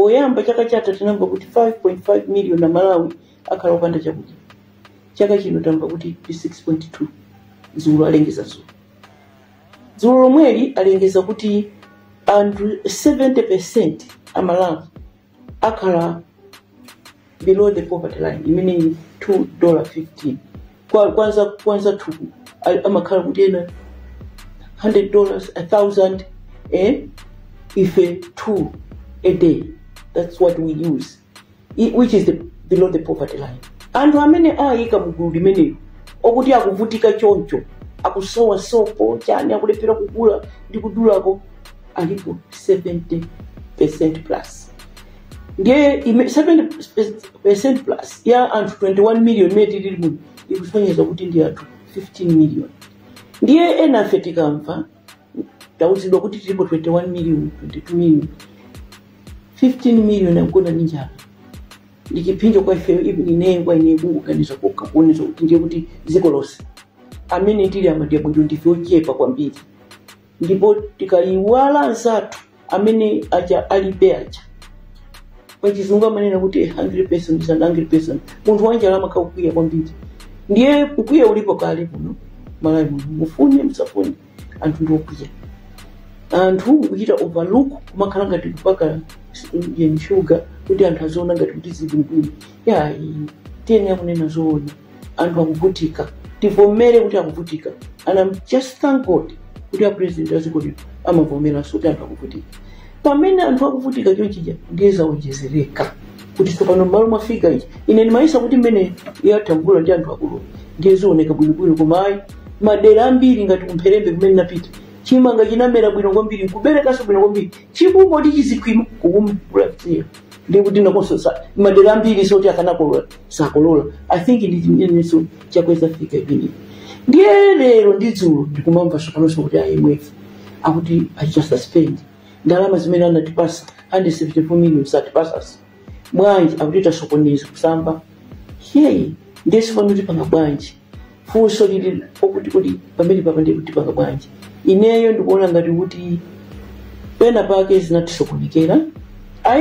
Poyamba chaka chatha tinamva kuti 5.5 million Amalawi akhala opanda chakudya. Chaka chino tamva kuti ndi 6.2. Dzulo alengeza, dzulo dzulo lomweli alengeza kuti anthu 70% Amalawi akhala below the poverty line, imene ili $2.15. Kwanza thuku amakhala kuti ena $100, 1000, eh? Ife 2 a day, that's what we use, which is below the poverty line. Anthu amene ayika mugulu limenelo okuti akuvutika choncho, akusowa sopo, chani, akulephera kugula ndi kudulako, alipo 70% plus. Ndiye 70% plus ya anthu 21 million imene tili muno ikusonyeza kuti ndi anthu 15 million. Ndiye ena afe tikamva tauzidwa kuti tilipo 21 million, 22 million, 15 million akugona ndi njala, ndi chipsinjo kwa ife. Ineyo, kwa ine, kungoganiza kokha kuonesa kuti ndiye kuti dziko lonse amene tili amadya bwino ndife ochepa kwambiri, ndipo tikayiwala anzathu amene aja alibe aja. Pachizungu amanena kuti a hungry person is an angry person. Munthu wanjala amakhala kukwiya kwambiri. Ndiye kukwiya ulipo kale kuno Malawi muno, mufune musafune, anthu ndi okwiya. Anthu kuchita overlook, kumakhala ngati kupaka yen sugar kuti anthu aziona ngati kuti zili bwino. Yayi, tiyenera kunena zoona, anthu akuvutika, tivomere kuti akuvutika. And I'm just thank God kuti a president a dziko lino amavomeranso kuti anthu akuvutika. Pamene anthu akuvutika chonchija, ndiye zawonjezereka kuti tsopano m'malo mwafika ichi, ine ndimayesa kuti mmene yatha mvula ndi anthu akulu ndiye zioneka bwinobwino, koma ayi. Madera ambiri ngati kumpherembe kumene napita, chimanga chinamera bwino kwambiri, nkuberekanso bwino kwambiri, chikungoti chizikhwima kukumvula, ndiye kuti nakonso madera ambiri soti akanakolola sakolola. I think ndi chimenenso chakweza fika imeneyi. Ndiye lero ndi dzulo ndikumamva sopanonso kuti IMF akuti achita suspend ndalama zimene anatipasa, 174 million satipasas. Bwanji? Akuti tasokoneza kusamba. Heyi, ndiye sifano tipanga bwanji? Funso lili okuti kuti pamene papa ndiye kuti tipanga bwanji? Ineyo ndikuona ngati kuti pena pake zinatisokonekera.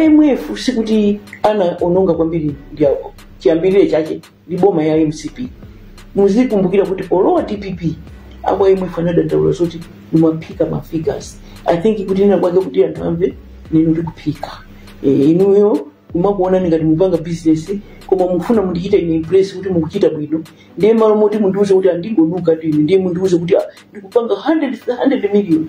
IMF sikuti anaononga kwambiri, ndi chiyambirire chache ndi boma ya MCP. Muzikumbukira kuti polowa DPP, ako IMF anadandaula zoti mumaphika ma figures. I think kuti nena kwake kuti anthu amve neno tikuphika, inuyo mumakuonani ngati mupanga business, koma mufuna mundichite ine impress kuti mukuchita bwino. Ndiye malo moti mundiuze kuti andingonuka tu ine, ndiye mundiuze kuti ndikupanga 100, 100 million,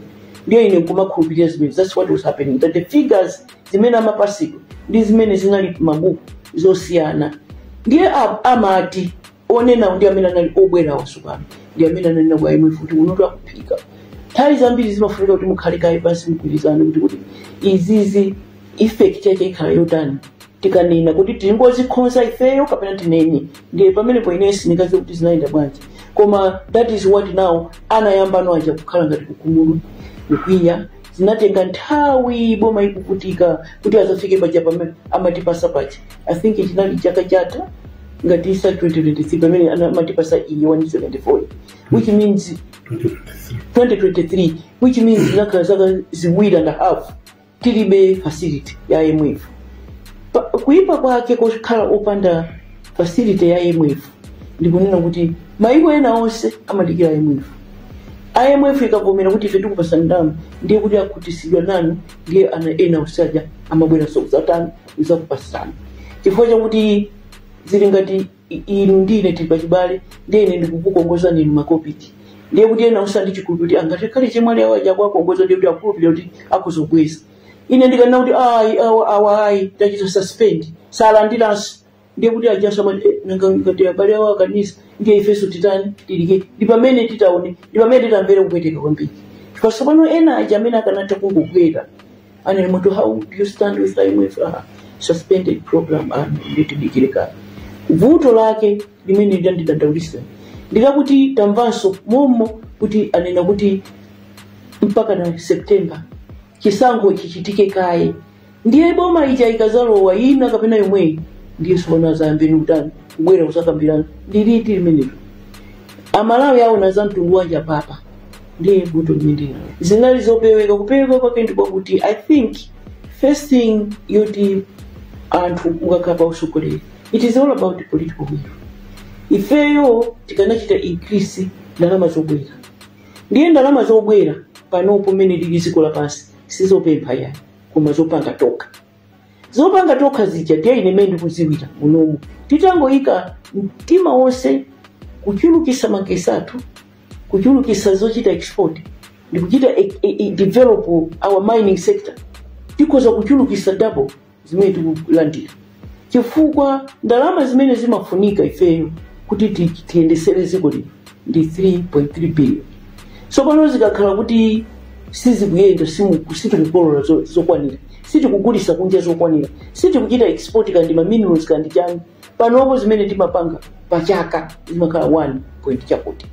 ndiye ine nkumakhulupirira zimene. That's what was happening, that the figures zimene amapasidwa ndi zimene zinali mabuku zosiyana. Ndiye amati onenawo ndi amene anali obwerawo tsopano, ndi amene ananena kwa IMF kuti unoto akuphika. Nthawi zambiri zimafunika kuti mukhale kaye pansi, mgwirizane kuti izizi effect yake ikhala yotani tikanena kuti tingozikhonza ifeyo kapena tinene. Ndiye pamenepo ine sindingadziwe kuti zinayenda bwanji, koma that is what now anayamba aja kukhala ngati kukhumudwa, kukwiya. Zinatenga nthawi boma ikuvutika kuti azafike paja pamene amatipasa paja. I think chinali chaka chatha ngati isa 2023 pamene amatipasa iyi 174, which means 2023. 2023, which means zinakhala zaka 2 and a half tilibe facility ya IMF. Kuipa kwake kokhala opanda facility ya IMF ndikunena kuti maiko ena onse amadikira IMF. IMF ikavomera kuti ife tikupasa ndalama, ndiye kuti akhutisidwa nanu. Ndiye ana ena usaja amabwera so kuzatani, kuzakupasani, chifukwa chakuti zili ngati inu ndi ine tili pachibale, ndiye ine ndikukukongozani inu makopiti, ndiye kuti ena usandi chikhulupiriro kuti angati khale chemwali awo aja akuwakongoza, ndiye kuti akhulupirira kuti akuzobweza. Ine ndikanena kuti ayi, awa awa ayi, tachita suspend, salandiranso, ndiye kuti ajaso amati, "Eh, nanga ngati abale awo akanisa, ndiye ifenso titani?" Tilike ndi pamene titaone, ndi pamene titamvere kupweteka kwambiri, chifukwa tsopano ena aja amene akanatha kungobwera anene munthu, "How do you stand with IMF suspended program?" Ano nditidikire kale. Vuto lake limene lidandidandaulisa ndikakuti tamvanso momo kuti anena kuti mpaka na September chisankho chichitike kaye, ndiye boma ija ikazalowa ina kapena yomweyi, ndiye sopano azayambeni kutani, kubwera kusakambirana. Ndiliti limenelo? Amalawi aona za mtundu wanja papa? Ndiye vuto limene zinali zopeweka. Kupeweka kwake ndi kwakuti I think First thing yoti anthu mukakhala pa usogoleri, it is all about the political will. Ifeyo tikanachita increase ndalama zobwera. Ndiye ndalama zobwera panopo mmene lili dziko lapansi sizopempha yani, koma zopanga tokha. Zopanga tokha zija ndiye ine imene ndikuziwira munomu. Titangoyika mtima wonse kuchulukisa magesi athu, kuchulukisa zochita export, ndikuchita develop our mining sector, tikhoza kuchulukisa double zimene tikulandira, chifukwa ndalama zimene zimafunika ifeyo kuti tiyendesere dziko lino ndi 3.3 billion. So pano zikakhala kuti sizikuyenda, sitikukolola zokwanira, sitikugulisa kunja zokwanira, sitikuchita export kandi ma minerals kandi chani, panopo zimene timapanga pachaka zimakhala 1 point chakuti.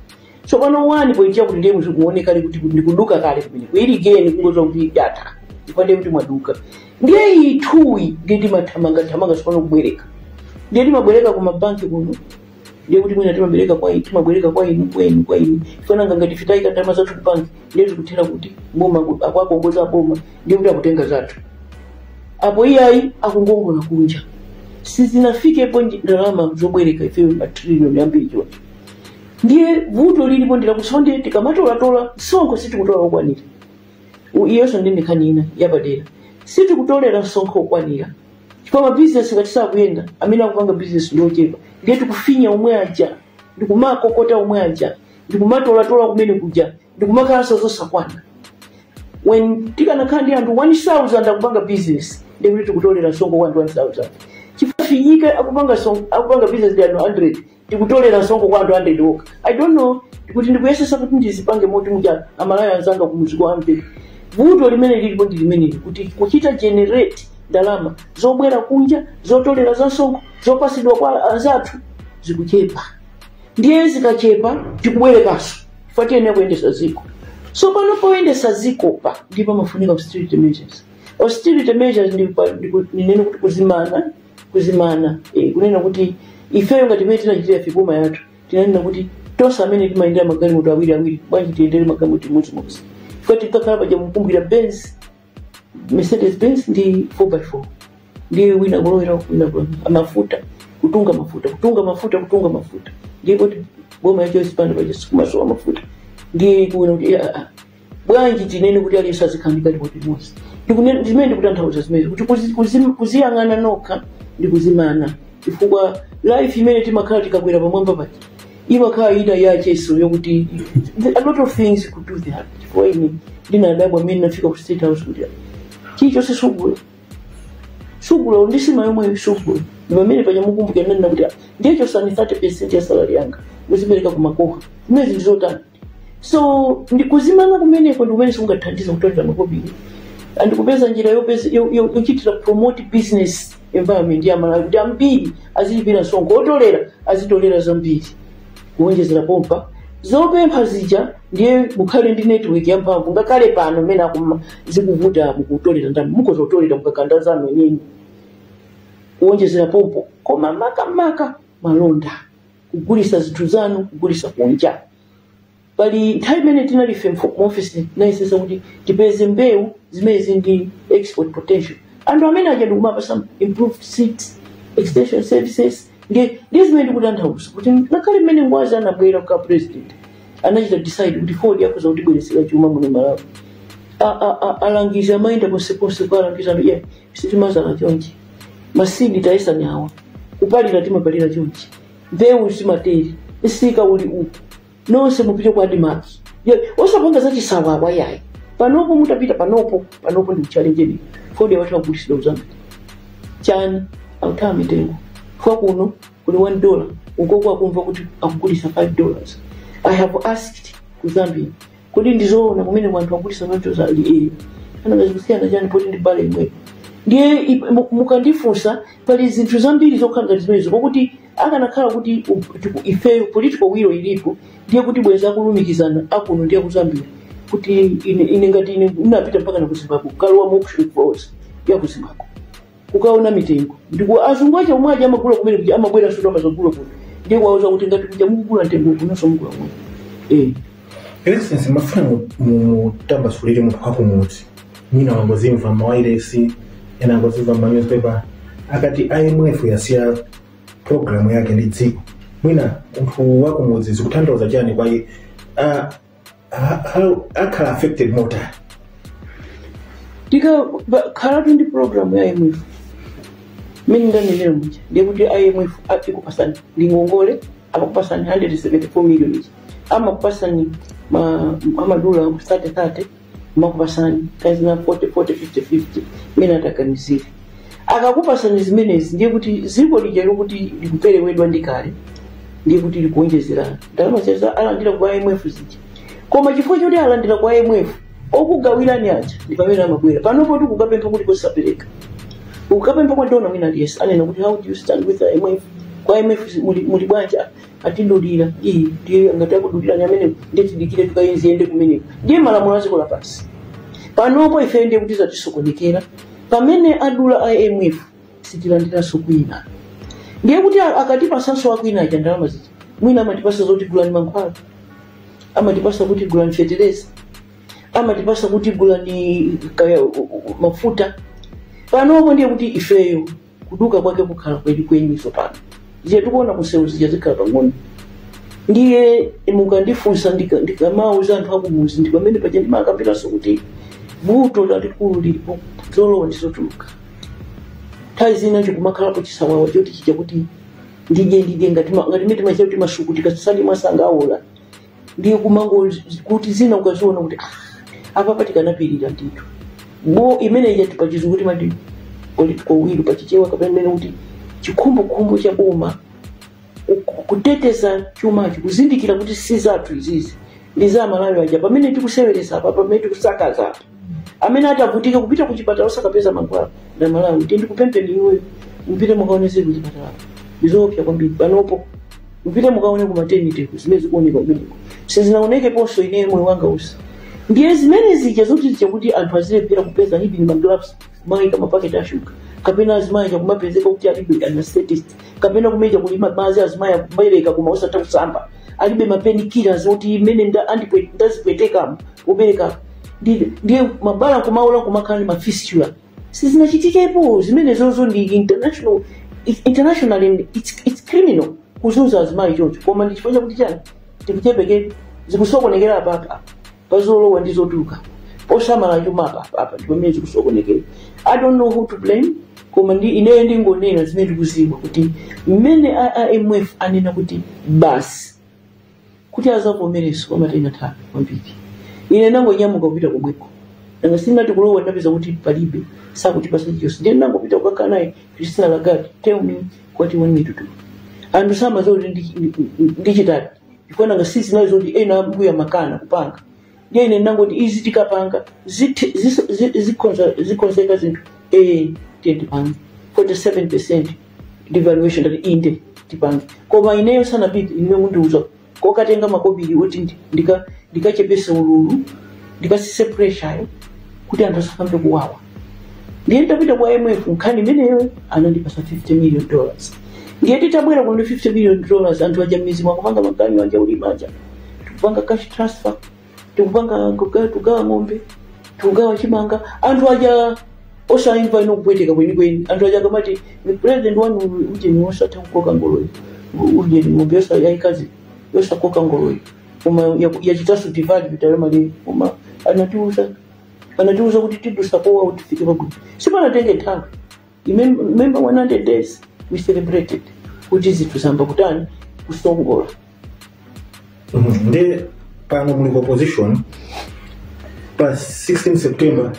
So pano 1 point chakuti ndiye mukuonekale kuti ndikuduka kale kumene kuiligeni kungoza kuti yatha, ipande kuti mwaduka. Ndiye ithuyi ndiye timathamanga thamanga sipano kubwereka, ndiye timabwereka ku mabanki kuno, ndiye kuti mwina timabwereka kwa inu, timabwereka kwa inu, kwa inu, kwa inu. Tifananga ngati fitaika ndalama zathu ku banki, ndiye tikuthera kuti boma akwakongoza boma, ndiye kuti akutenga zathu apo iyayi akungongola kunja. Sizinafikepo ndalama zobwereka ifeyo matriliyoni ambiri choncho. Ndiye vuto lilipo ndilakuso, ndiye tikamatolatola msonkho sitikutola okwanira. Iyonso ndi nkhani ina yapadera. Sitikutolera msonkho okwanira chifukwa mabizinesi ngati sakuyenda, amene akupanga bizinesi ndi ochepa. Ndiye tikufinya omwe aja, ndikumakokota omwe aja, ndikumatolatola kumene kuja, ndikumakhalanso zosakwana. When tikanakhala ndi anthu 1000 akupanga business, ndiye kuti tikutolera msonkho kwa anthu 1000. Chifukwa finyika akupanga akupanga business ndi anthu 100, tikutolera msonkho kwa anthu 100 okha. I don't know kuti ndikuyesesa kuti ndizipange moti muja Amalawi anzanga kumuziko amve. Vuto limene lilipo ndi limeneli, kuti kuchita generate ndalama zobwera kunja, zotolera za msonkho zopasidwa kwa anzathu zikuchepa. Ndiye zikachepa tikubwerekanso chifukwa tiyenera kuyendesa ziko. So pano poyendesa ziko pa ndipo mafunika austerity measures. Austerity measures ninene kuti kuzimana, kuzimana, kunena kuti ifeyo ngati imene tinachitira fiboma yathu, tinanena kuti tonse amene timayendera magalimoto awiri awiri, bwanji tiyendere magalimoto imodzimodzi? Chifukwa tinkakhala paja, mukumbukira, Benz, Mercedes Benz ndi 4x4, ndiye wina kulowera, wina kulowera amafuta, kutunga mafuta, kutunga mafuta, kutunga mafuta. Ndiye kuti boma yacho isipanda paja sikumasowa mafuta. Ndiye kuona kuti bwanji tinene kuti aliyense azikhala ndi galimoto imodzi? Zimene ndikutanthauza zimene kuti kuziyang'ana nokha ndi kuzimana, chifukwa life imene timakhala tikakwera pamwamba paja imakhala ina yacheso yokuti a lot of things could do that. Chifukwa ine ndinadabwa mmene nafika ku State House kuti chilichonse sugula, sugula ndisima yomwe sugula. Ndi pamene paja mukumbukira ndanena kuti ndiye chosani 30% ya salary yanga muzipereka kumakoha. Zimene ndizotani? So ndikuzimana kumeneko ndi kumene sikungathandiza kutolera makobiri andikupeza njira yochitira promote business environment ya Malawi, kuti ambiri azilipira msonkho, otolera azitolera zambiri kuwonjezera pompa zopempha zija. Ndiye mukhale ndi network yamphamvu. Ngakhale pano mmene akuma zikuvuta mukutolera ndalama, mukhoza kutolera mukakanda zanu yenyewe kuwonjezera pompo. Koma makamaka malonda, kugulisa zinthu zanu, kugulisa kunja. Pali nthawi imene tinali ife mu office, tinayesesa kuti tipeze mbewu zimene zili ndi export potential. Anthu amene aja ndikumapasa improved seeds, extension services. Ndiye zimene ndikutanthauza kuti ngakhale mmene Ngwazi anabwera kukhala president, anachita decide kuti fodya akhoza kutibweresera chuma muno Malawi. Alangiza amayenda ponseponse kualangiza anthu, yeah, sitimazala chonchi, ma seed tayesani awa, kupalira timapalira chonchi, mbewu zimateri, msika uli uku, nonse mupite kwa ADMARC. Osapanga zachisawawa yayi. Panopo mutapita panopo, panopo ndi kuchalenjeni fodya watu akugulisidwa kuzambia chani? Akuthawa mitengo kwa kuno kuli $1, ukoko akumva kuti akugulisa $5. I have asked ku Zambia kuti ndizoona kumene anthu akugulisa $5 ali ana kusiyana chani poti ndi bale imwepo? Ndiye mukandifunsa, pali zinthu zambiri zokhala ngati zimenezo, pakuti akanakhala kuti ifeyo political will ilipo, ndiye kuti bweza akulumikizana akuno ndiye ku Zambia. Kuti ine ngati ine ndinapita mpaka na ku Zimbabwe, kukalowa mu auction floors ya ku Zimbabwe kukaona mitengo, ndipo azungu acha omwe aja amagula kumene kuja amabwera soto amazagula kuno. Ndiye kuwauza kuti ngati kuja mukugula mtengo, kunonso mugula kuno. Excellency, mafuna mutambasulire munthu wakumudzi mwina wangozimva mawairesi. Ena angoziva ma newspaper. Akati IMF yasiya programu yake ndi dziko, mwina munthu wakumudzi zikutanthauza chani kwa iye? How akhala affected motani? Tikakhalatu ndi program ya IMF mmene ndanenera muja, ndiye kuti IMF ikupasani ndi ngongole, amakupasani 174 million iji, amakupasani amadula 30 30, amakupasani kazina 40 40, 50 50, mmene ataganizire. Akakupasani zimenezi, ndiye kuti dziko lija lokuti likuperewedwa ndi kale, ndiye kuti likuonjezera ndalama zija alandira kwa IMF zija. Koma chifukwa choti alandira kwa IMF, okugawirani aja ndi pamene amabwera panopo tikukapempha kuti kosapereka. Ukapempha kwa donor mwina aliyense, anena kuti, "How do you stand with the IMF? Kwa IMF muli bwanji?" Atidulira iyi, ndiye ngati akudulirani amene, ndiye tidikire tukayenziyende kumeneko. Ndiye malamulo a dziko lapansi panopo ife ndiye kuti zatisokonekera. Pamene adula IMF, sitilandiranso kwina. Ndiye kuti akatipasanso akwina aja ndalama zija, mwina amatipasa zoti gulani mankhwala, amatipasa kuti gulani fetereza, amatipasa kuti gulani kaya mafuta. Panopo ndiye kuti ifeyo kuduka kwake kukhala kwenikweni. Pano zija tikuona kusewu zija zikhala pang'ono. Ndiye mukandifunsa, ndikamauza anthu akumuzi, ndi pamene paja ndimakambiranso kuti vuto lalikulu lilipo zolowa ndi zotuluka. Nthawi zina chikumakhalapo chisawawa choti chija kuti ndidye ndidye, ngati ngati mene timachiya kuti masuku tikasali mwasanga awola. Ndiye kumango kuti zina ukaziona kuti, ah, apa patikanapirira ndithu bo imene ija pachizungu timati political will, pachichewa kapena imene kuti chikhumbokhumbo cha boma kuteteza chumacho, kuzindikira kuti si zathu izizi, ndi za Malawi aja. Pamene tikuseweresa apa, pamene tikusakaza apa, amene atavutika kupita kuchipatala osakapeza mankhwala na Malawi. Ndiye ndikupempheni iweyo, mupite mukaonese kuchipatala, ndizoopsa kwambiri panopo. Mupite mukaone ku maternity zimene zikuoneka kumeneko, sizinaonekeponso ineyo moyo wanga usa. Ndiye zimene zija zoti zija kuti anthu azilephera kupeza even ma gloves kumayika mapaketi a shuga, kapena azimayi kumapezeka kuti alibe anesthetist, kapena kumeja kulima madzi, azimayi akubereka koma osatha kusamba, alibe ma painkillers oti imene ndazipwetekamo pobereka. Ndiye mabala kumaola, kumakhala ndi ma fistula. Sizinachitikepo zimene zozo. Ndi international, internationally it's criminal kuzunza azimayi choncho. Koma ndi chifukwa chakuti chani? Tikuchepeke, zikusokonekera apapa pazolowa ndi zotuluka, posamala chuma apa apa ndi pamene zikusokonekera. I don't know who to blame, koma ndi ineyo ndingonena zimene ndikuziwa kuti mmene IMF anena kuti basi, kuti azavomereso pamatenga nthawi kwambiri. Ine nangonyamuka kupita komweko, nanga sindinati kulowa, ndapeza kuti palibe, sakutipasa chilichonse. Ndiye nangopita kukakhala naye Christina Lagarde, "Tell me what you want me to do." Anthu samadziwa kuti ndichitati chifukwa nanga sizinali zoti ena ambuya makana kupanga. Ndiye ine nangoti izi tikapanga zikonzeka zinthu, tiye tipange 47% devaluation. Ndati inde, tipange. Koma ineyo sanapite, ine mundiuza kokatenga makobiri oti ndikachepese ululu, ndikasise pressure kuti anthu asakamve kuwawa. Ndiye nditapita kwa IMF nkhani imeneyo, anandipasa $50 million. Ndiye titabwera kuno $50 million, anthu aja m'mizi mwakupanga maganyu aja, ulima aja, tikupanga cash transfer, tikupanga tugawa ng'ombe, tikugawa chimanga. Anthu aja osaimva ino kupweteka kwenikweni. Anthu aja akamati president wanu ujeni osatha kukoka ngoloyi, ujeni ng'ombe yayikazi yosakoka ngoloyi, koma yachitanso devalue ndalama lero. Koma anatiuza kuti tidusakowa kuti tifike pabwino. Sipanatenge nthawi. Remember 100 days we celebrated kuti zinthu zamba kutani, kusongola. Ndi pano muli ku opposition. Pa 16 September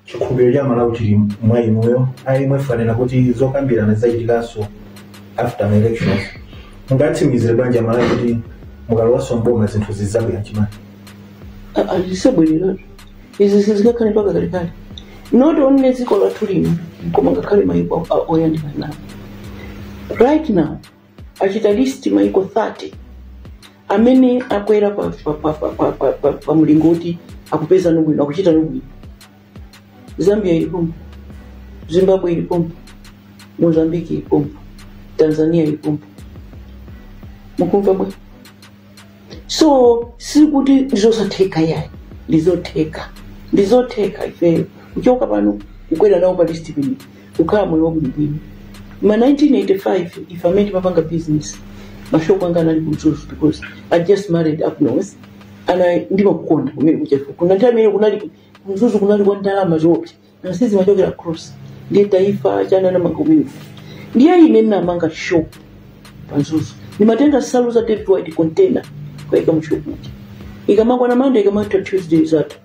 chikhulupiriro cha Malawi chili mwa inuyo. IMF anena kuti zokambirana zidzachitikanso after the elections. Mungatsimikizire bwanji Amalawi kuti mukalowanso mboma zinthu zidzabwera chimani? Zisabwereratu izi, sizikakhale mpaka kalekale. Not only dziko lathu lino, koma ngakhale maiko oyandikana nawo. Right now achita list maiko 30 amene akwera pa mlingoti, akupeza nobwino, akuchita nobwino. Zambia ilipompo, Zimbabwe ilipompo, Mozambique ilipompo, Tanzania ilipompo. Mukumva bwe? So sikuti ndizosatheka yayi, ndizotheka, ndizotheka. Ifeyo kuchoka pano Kukwera nawo pa list pino, kukhala moyo wabwinobwino. Ma 1985 ife amene timapanga business, mashopu anga anali kuMzuzu because I just married up north and ndimakukonda kumene kuchafu. Kuna nthawi imene kunali kuMzuzu, kunali kwa ndalama zoopsa, nasizi zimachokera across. Ndiye Taifa chana namanga kumene. Ndiye ine ndinamanga shop paMzuzu, ndimatenga nsalu za David White, container, kuika mu shop muja. Ikamakwana Monday, ikamata Tuesday, zathu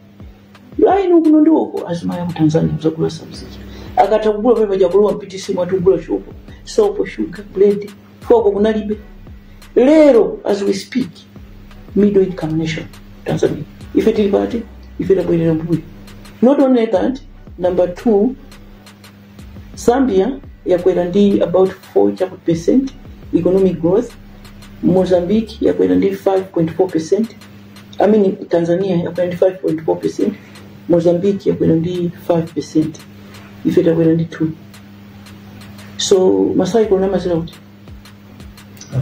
line ukuno ndi uko, azimayi ku Tanzania kuzagula nsalu zija. Akatha kugula pamene paja, kulowa m'PTC mwati kugula shopo, sopo, sugar, bread, foko kunalibe. Lero as we speak, middle income nation Tanzania. Ife tili pati? Ife tabwerera mbuyo. Not only that, number two, Zambia yakwera ndi about 4% economic growth, Mozambique yakwera ndi 5.4%, I mean, Tanzania yakwera ndi 5.4%, Mozambique yakwera ndi 5%. Ife takwera ndi 2. So ma cycle namazira kuti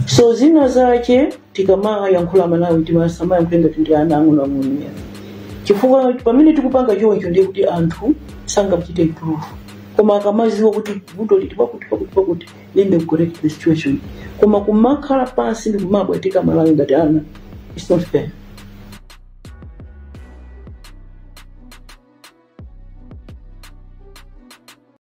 so zina zache tikamayankhula Malawi, timasamayankhula ngati ndi ana ang'onoang'ono ya, chifukwa pamene tikupanga choncho ndiye kuti anthu sangachite improve. Koma akamaziwa kuti vuto liti pakuti pakuti pakuti, then they correct the situation. Koma kumakhala pansi ndi kumabwatika Malawi ngati ana, it's not fair.